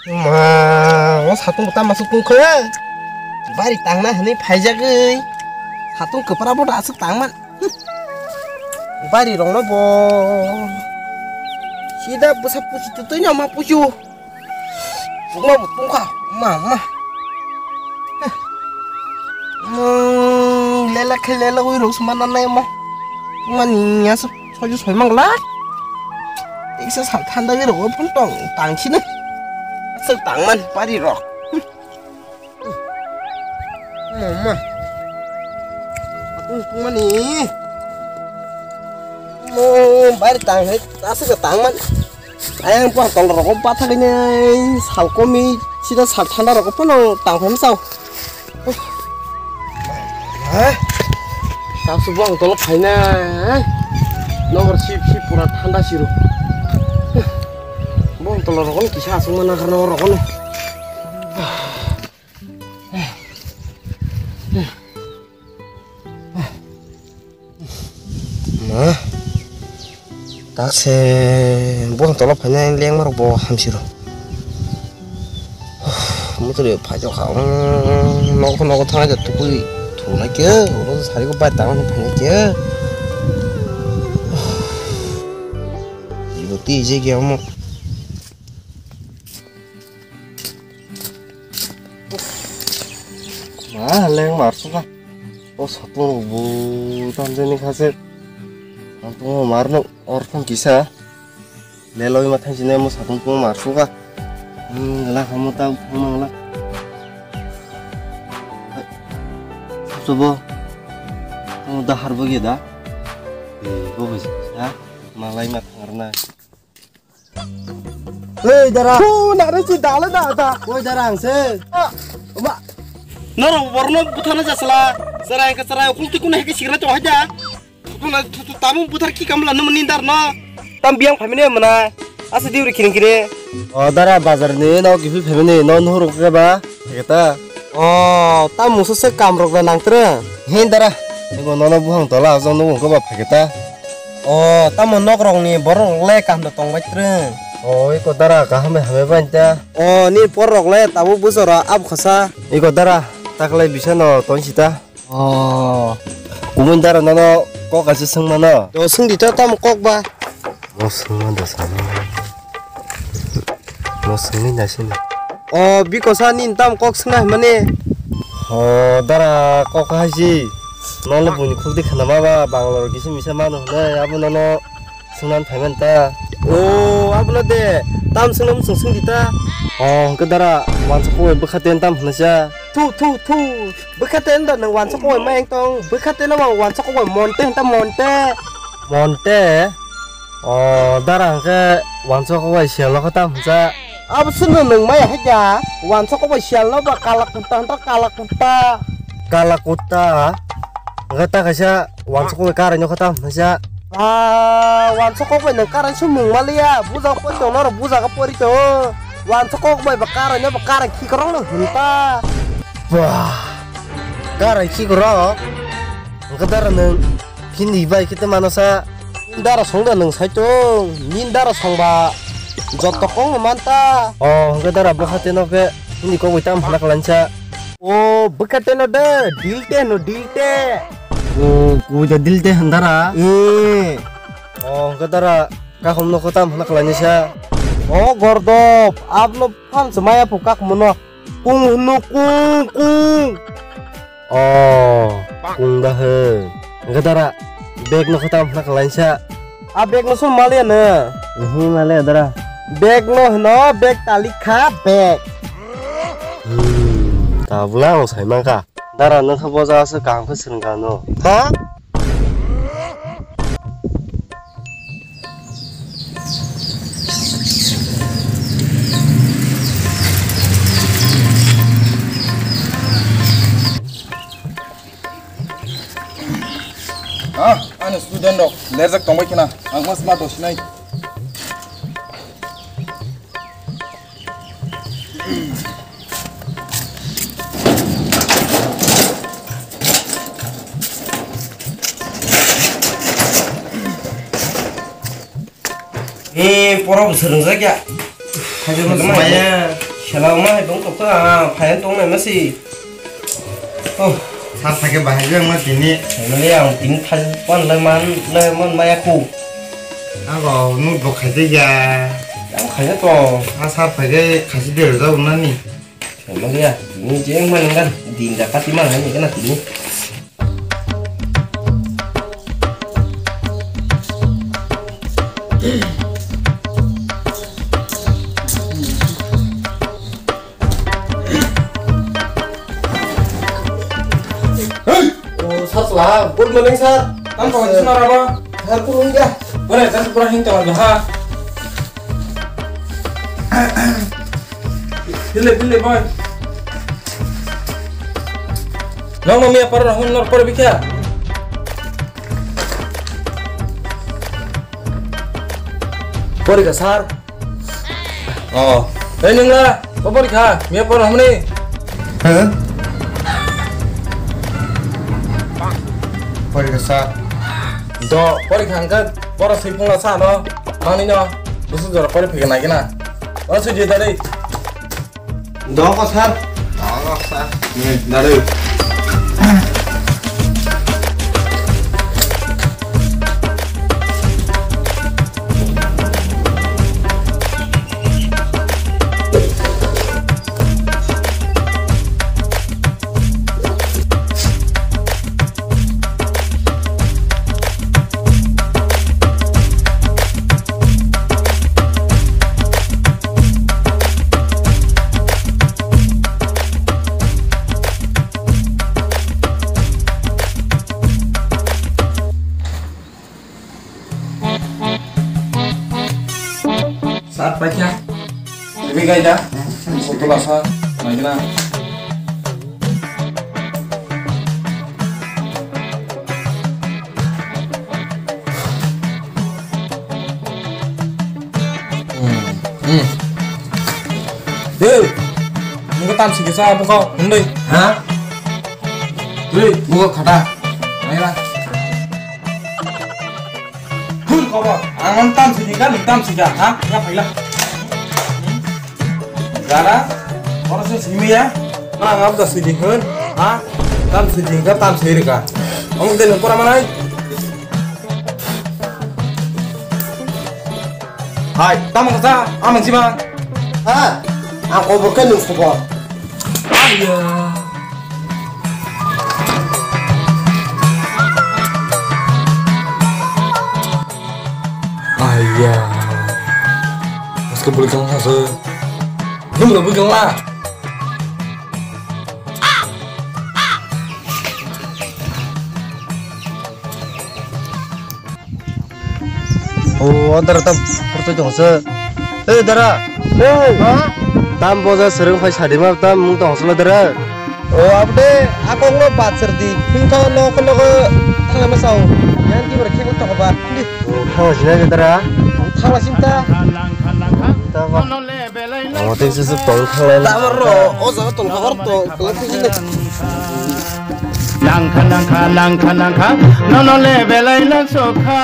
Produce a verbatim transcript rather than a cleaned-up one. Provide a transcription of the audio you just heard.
Ma, o satung ta masuk tungkhe. Bari tangna hwnwi phaijagwi. Satung kwpra bo da aswk tangman. Bari rongno bo. Sida bwsa pusi tutui no ma pusu. Tungma bo tungkha. Ma, ma. Hmm, lela khe lela ui rok sma nanai ma. Mani aswk soju soi mangla. Teksa sal thanda ui rok phun tong tang sini. Aswk tangman pari rok. Mama. Aku mani. Mo bar tang hai, asa ka tang man. Ayang po tol rok ba thak ni sal komi sida sal thanda rok po no tang pham sao. Ha? Sa su bong tol phai na. Nongor sip sip pura thanda siru. Bong tol rok kisa asung mana karna rok no. Ma, tak se buphang tolo phainai lengma rok bo hamsiro. Mutri phaijak kha, nok nok thang ja tukui thunai ke, oro sari ko bai tang phainai ke. Ibo ti je ke amo. Ma leng mar suka. O satung rok bu tam jani kha se. Satung mar no or thang kisa. Leloi ma thang sini mo satung pung mar suka. Hmm, gala kamu tau thang mang la. Sabo. Kamu dahar bagi da. Eh, bo bagi sa. Malai ma thang arna. Hei, dara. Thu, nare si dala da, da. Oi, dara, ang se. Ah. Ba. Norok borno buthana jasla. Serai ke serai, kulti kuna heke sigra to haja. Thu, thu, thu, tamu buthar ki kamla, num nindar na. Tam biang phamine mana. Asa diuri kiring kire. O, dara, bazar ni, no, kipi phamine, no, nuhur ke ba. Heketa. O, tam musu se kam rok da nang tre. He dara. Ego nono buhang tola ajang no ko ba pheketa. O, tamo nok rok ni borok rok le kaham da tong bai tre. O, eko dara kaham bai hamai bai ta. O, ni por rok le tabuk busor rok ab khasa. Eko dara taklai bisa no tong sita. O. Kumun dara nono kok kaisa sung mano. O, sung di ta tamo kok ba. Mo sung man da sana. Mo sungni naisini. O bikosa nini tamo kok swngnai hwnmani? O dara kok hai si. Nono buini khukdi khwnama ba Bangalore kisa misa mano hwnwi abo nono swngnani phaimani ta. O abono de tam swngnai muchung swngdi ta. O hwnkhe dara wansa kok bai bwkha ten tam hwnwi sa. Thu thu thu bwkha ten da nwng wansa kok bai mayang tong bwkha ten no ba wansa kok bai monte hwnta monte. Monte. O dara hwnkhe wansok bai siyal no khe tam hwnsa. Abo swngno nwng maya hai kha, wansok bai siyal no ba kala kutta hwnta kala kutta. Kala kutta. Hwnkhe ta kaisa wansok bai karai no khe tam hwnsa. Ah, wansok bai nwng karai sumung maliya, buja pori tong norok buja khe pori tong. Wansok bai ba karai no ba karai khikrok no hwnta. Bah. Karai khikrok. Hwnkhe dara nwng. Hindi bai khe te mano sa. Nin dara song da nwng sai tong. Nin dara song ba joto kong no man ta. O hwnkhe dara bwkha te no khe hindi kok bai tam hana khlainsa. O bwkha te no de dil te no dil te. O kubui da dil te hwn dara. E. O hwnkhe dara kakhom no khe tam hana khlainsa. O gordop abno phan se maya phu kakhmo no. Kung hwno kung kung. O kung da he. Hwnkhe dara bag no khe tam hwna khlainsa. A bag no song maliya no? Hi maliya dara. Bag no hwno bag talik kha bag. Hmm, tabula ang sai mankha. Dara nokha boja aswk kaham khe swrwng kha no. Ha? Ah, ani student rok lerjak tongbai khna, ang mas ma dosinai. Eh, pora bo swrwngjak ya. Khaisa no swmaya. Hello, ma hai tong tok ta, phai tong nai ma si. Oh, sir, thake bahai jang ma tini. Nang le ang tini thai pan le man, le man maya ku. Ang ko nu dok khai de ya. Ang khai to. A sir thake khasi de rajau nani. Nang le ya, tini jeng man ngan, din da pati man ngan kana tini. Hey! Oh, sir, sir. Good morning, sir. Tam kau sih marah apa? Sir, kurang ya. Boleh, sir, kurang hingga lagi, ha? Pilih, pilih, boy. Nang mami apa rahun nor por bikya? Porikha, sir. Oh. Ei, ningla, bo porikha, miya por hamni? Huh? Porikha, sir. Do, porikha hwnkhe, pora swi phungla sa no, mangni no, busu jora pori phikha nai gina. Pora swi jai dari. Doko, sir. Doko, sir. Hmm, dari. Sat paikha. Ribi gaida. Sotolasa. Naigina. Hmm. Hmm. Dei. Nunggu tam sikisa apa kau? Nunggu. Ha? Dei, buka kata. Naigina. Full cover. Ang tam sini kan, tam sini ha? Ya phaila. Gara, orang sini sini ya. Ang abda sini kan, ha? Tam sini kan, tam sini kan. Om den pura manai. Hai, tam kasa, amang sima. Ha? Ang cover kan nung cover. Aiya. Aiya. Aske buli kang sa se. Buli buli kang la. O, o dara tam portoi tong se. Ei dara. Ei. Ha? Tam boja sereng phai sadi ma tam mung tong se dara. O abde akong no batsar di. Hingka no kono ko thangma sao. Yang di ber khek tong ba. Di. Thang sina dara. Thang sina ta. Ta ba. Omo tei se se tong khalai na. Tamar ro, o jaga tong kha hor tong, tong kha hor tong. Nangkha, nangkha, nangkha, nangkha, nono le belai na sokha.